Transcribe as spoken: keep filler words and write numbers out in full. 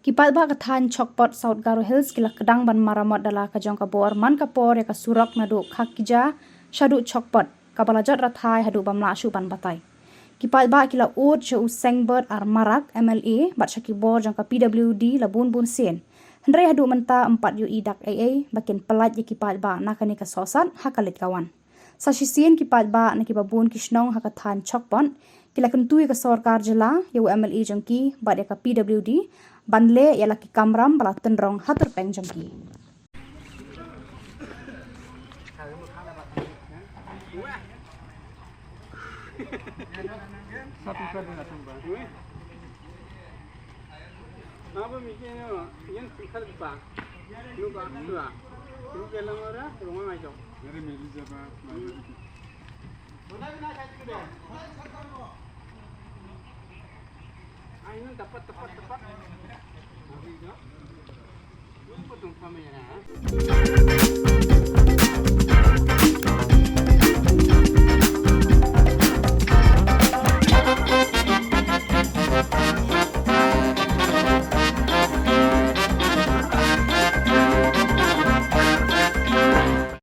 Ki paidbah ka thaiñ Chokpot, South Garo Hills ki la kdang ban maramot da la ka jong ka bor man ka por ïa ka surok naduh Khakija shaduh Chokpot, kaba la jot rathai haduh bym lah shuh ban batai. Ki paidbah ki la ud sha u Sengbert R Marak, M L A, bad sha ki bor jong ka P W D la bun bun sien. Hynrei haduh mynta ym pat ïohi dak ei ei ba kin pyllait ïa ki paidbah na kane ka sohsat ha ka leit ka wan. Sa shisien ki paidbah na kiba bun ki shnong ha ka thaiñ Chokpot ki la kyntu ïa ka sorkar jylla, ïa u M L A jong ki bad ïa ka P W D ban leh ïa la ki kamram ba la tynrong ha tyrpeng jong ki.